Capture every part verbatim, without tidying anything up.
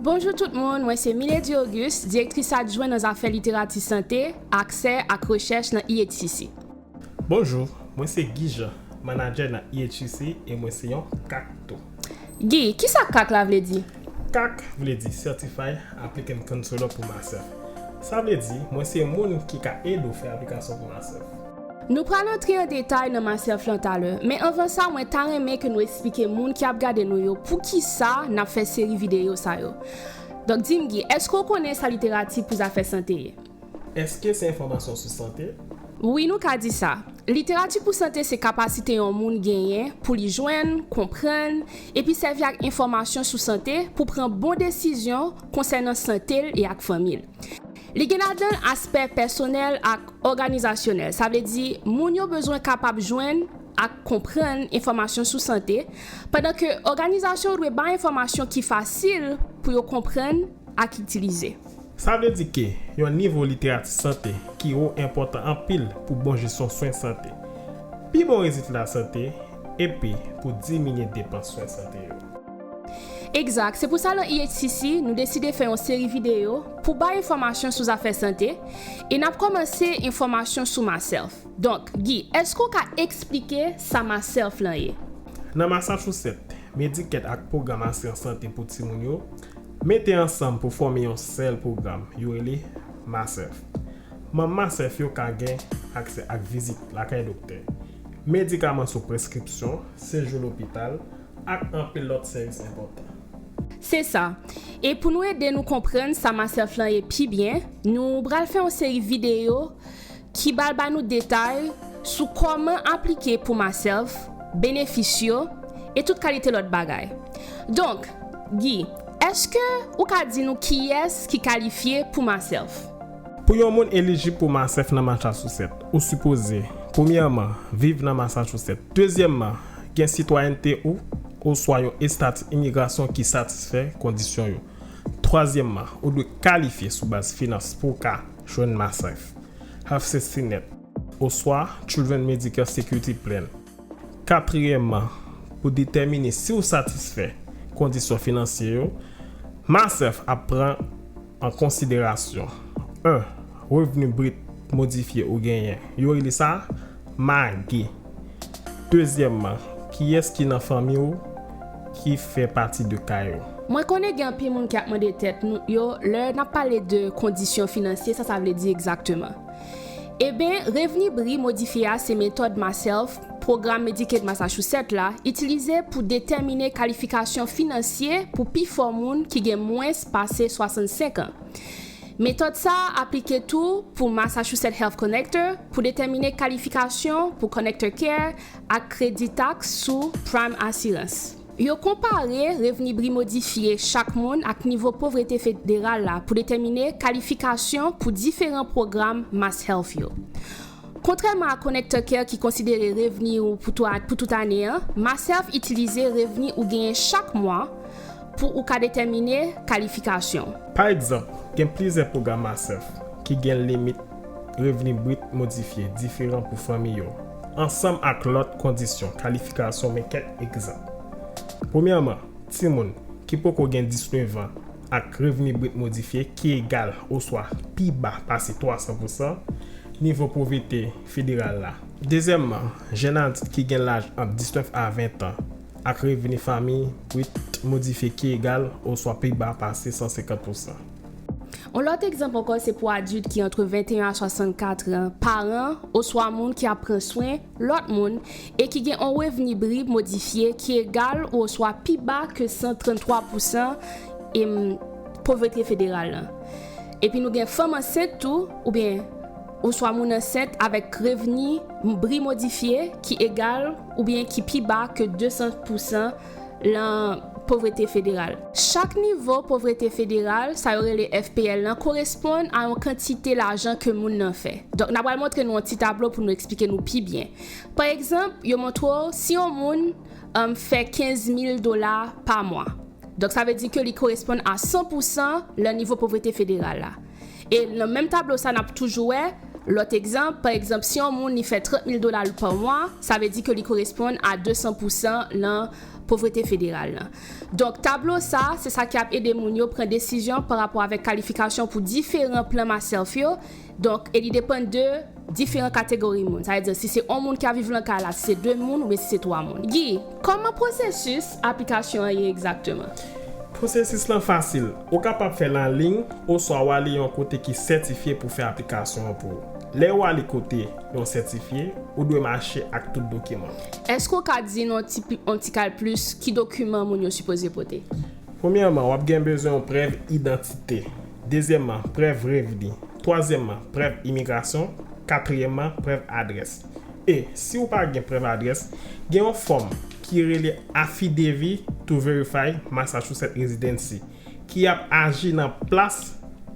Bonjou tout moun, mwen se Milady Auguste, direktris adjwen nan zafè literati sante, aksè ak rechèch nan E H C C. Bonjou, mwen se Guy Jean, manadjè nan E H C C e mwen se yon CAC tou. Guy, kisa CAC la vle di? CAC vle di Certified Applicant Counselor pou MASERF. Sa vle di, mwen se moun ki ka ede w fè aplikasyon pou MASERF. Nou pral antre an detay nan MASERF lan talè, men anvan sa, mwen ta renmen ke nou eksplike moun ki ap gade nou yo poukisa n ap fè seri videyo sa yo. Donk, di m, Guy, èske w konnen sa literati pou zafè sante ye? Èske se enfòmasyon sou sante? Wi, nou ka di sa. Literati pou sante se kapasite yon moun genyen pou li jwenn, konprann, epi sèvi ak enfòmasyon sou sante pou pran bon desizyon konsènan sante l e ak fanmi l. Li gen ladan l aspè pèsonèl ak òganizasyonèl. Sa vle di, moun yo bezwen kapab jwenn ak konprann enfòmasyon sou sante, pandan ke òganizasyon yo dwe bay enfòmasyon ki fasil pou yo konprann ak itilize. Sa vle di ke yon nivo literati sante ki wo enpòtan anpil pou bon jesyon swen sante, pi bon rezilta sante, epi pou diminye depans swen sante yo. Egzak, se pou sa nan E H C C, nou deside fè yon seri videyo pou bay enfòmasyon sou zafè sante, e n ap kòmanse enfòmasyon sou MASERF. Donk, Guy, èske w ka eksplike sa MASERF lan ye? Nan Massachusetts, Medicaid ak pwogram asirans sante pou timoun yo mete ansanm pou fòme yon sèl pwogram yo rele MASERF. Manm MASERF yo ka gen aksè ak vizit lakay doktè, medikaman sou preskripsyon, sejou lopital, ak anpil lòt sèvis enpòtan. Se sa. E pou nou ede nou konprann sa MASERF lan ye pi byen, nou pral fè yon seri videyo ki pral ba nou detay sou kòman aplike pou MASERF, benefis yo, e tout kalite lòt bagay. Donk, Guy, èske ou ka di nou kiyès ki kalifye pou MASERF? Pou yon moun elijib pou MASERF nan Massachusetts, ou sipoze, premyèman, viv nan Massachusetts. Dezyèmman, gen sitwayènte ou oswa yon estati imigrasyon ki satisfè kondisyon yo. Twazyèmman, ou dwe kalifye sou baz finans pou w ka jwenn MASERF, Health Safety Net, oswa Children Medicare Security Plan. Katriyèmman, pou detèmine si w satisfè kondisyon finansye yo, MASERF ap pran an konsiderasyon: en. Revni brit modifye ou genyen, yo rele sa MAGI. Dezyèmman, kiyès ki nan fanmi w ki fè pati de ka yo? Mwen konnen gen anpil moun ki ap mande tèt nou yo lè n ap pale de kondisyon finansye, sa sa vle di egzakteman. Eben, revni bri modifye a se metòd MASERF, pwogram Medicaid Massachusetts la, itilize pou detèmine kalifikasyon finansye pou pifò moun ki gen mwens pase swasannsenk an. Metòd sa a aplike tou pou Massachusetts Health Connector pou detèmine kalifikasyon pou Connector Care ak kredi taks sou Prime Assurance. Yo konpare revni bri modifye chak moun ak nivo povrete federal la pou detèmine kalifikasyon pou diferan pwogram MassHealth yo. Kontrèman a Connector Care ki konsidere revni ou pou tou a- pou tout ane an, MassHealth itilize revni ou genyen chak mwa pou ou ka detèmine kalifikasyon w. Pa egzanp, gen plizyè pwogram MassHealth ki gen limit revni brit modifye diferan pou fanmi yo, ansanm ak lòt kondisyon kalifikasyon, men kèk egzanp. Premyèman, timoun ki poko gen disnèf an ak revni brit modifye ki egal oswa pi ba pase twasan pousan nivo povrete federal la. Dezyèmman, jèn adilt ki gen laj ant disnèf a ven an ak revni fanmi brit modifye ki egal oswa pi ba pase san senkant pousan. Yon lòt egzanp ankò se pou adilt ki ant venteyen a swasannkat an, paran oswa moun ki ap pran swen lòt moun e ki gen yon revni bri modifye ki egal oswa pi ba ke san tranntwa pousan, em, povrete federal la. Epi nou gen fanm ansent tou, oubyen oswa moun ansent avèk revni bri modifye ki egal oubyen ki pi ba ke desan pousan lan povrete federal. Chak nivo povrete federal, sa yo rele F P L lan, koresponn a yon kantite lajan ke moun nan fè. Donk, n a pral montre nou yon ti tablo pou nou eksplike nou pi byen. Pa egzanp, yo montre w si yon moun, em, fè kenz mil dola pa mwa. Donk, sa vle di ke li koresponn a san pousan lan nivo povrete federal la. E nan menm tablo sa, n ap toujou wè Lòt egzanp, pa egzanp, si yon moun li fè trant mil dola pa mwa, sa vle di ke li koresponn a de san pousan nan povrete federal lan. Donk, tablo sa, se sa ki ap ede moun yo pran desizyon pa rapò avèk kalifikasyon pou diferan plan MySelf yo. Donk, e li depann de diferan kategori moun. Sa vle di, si se yon moun ki ap viv nan kay la, si se de moun, oubyen si se twa moun. Guy, kòman pwosesis aplikasyon an ye egzakteman? Pwosesis lan fasil. Ou kapab fè l an liy, oswa w ale yon kote ki sètifye pou fè aplikasyon an pou ou. Lè ou ale kote yon sètifye, ou dwe mache ak tout dokiman. Èske w ka di nou yon ti, yon ti kal plis ki dokiman moun yo sipoze pote? Premyèman, w ap gen bezwen yon prèv idantite. Dezyèmman, prèv revni. Twazyèmman, prèv imigrasyon. Katriyèmman, prèv adrès. E, si w pa gen prèv adrès, gen yon fòm ki rele Affidavit to Verify Massachusetts Residency ki ap aji nan plas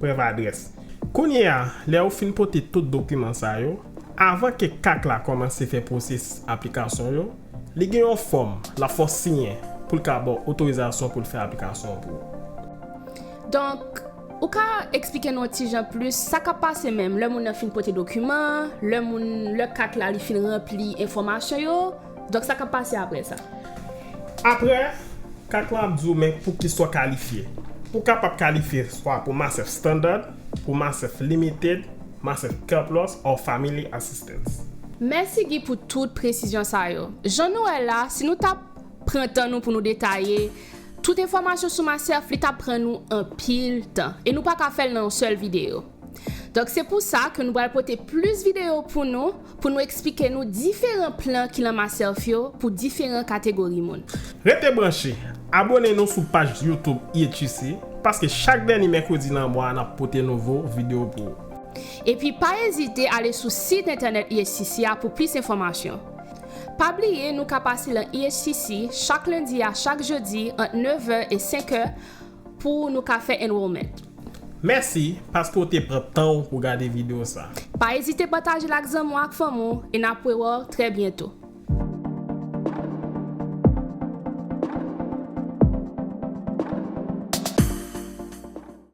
prèv adrès. Kounye a, lè ou fin pote tout dokiman sa yo, avan ke CAC la kòmanse fè pwosesis aplikasyon yo, li gen yon fòm l ap fè w siyen pou l ka ba w otorizasyon pou l fè aplikasyon an pou ou. Donk, ou ka eksplike nou yon ti jan plis sa k ap pase menm lè moun nan fin pote dokiman, lè moun, lè CAC la li fin ranpli enfòmasyon yo, donk sa k ap pase apre sa? Apre, CAC la ap di w men pou kisa w kalifye. Ou kapab kalifye swa pou MySelf Standard, pou MySelf Limited, MySelf Care Plus, or Family Assistance. Mèsi Guy pou tout presizyon sa yo. Jan nou wè la, si nou t ap pran tan nou pou nou detaye tout enfòmasyon sou MySelf, li t ap pran nou anpil tan. E nou pa ka fè l nan yon sèl videyo. Donk, se pou sa ke nou pral pote plis videyo pou nou, pou nou eksplike nou diferan plan ki nan MySelf yo pou diferan kategori moun. Rete branche, abòne nou sou paj YouTube E H C C, paske chak dènye mèkredi nan mwa a n ap pote nouvo videyo pou ou. Epi pa ezite ale sou sit entènèt E H C C a pou plis enfòmasyon. Pa bliye nou ka pase lan E H C C chak lendi a chak jedi ant nevè e senkè pou nou ka fè enrollment. Mèsi paske w te pran tan w pou gade videyo sa. Pa ezite pataje l ak zanmi w ak fanmi w e n ap wè w trè byento.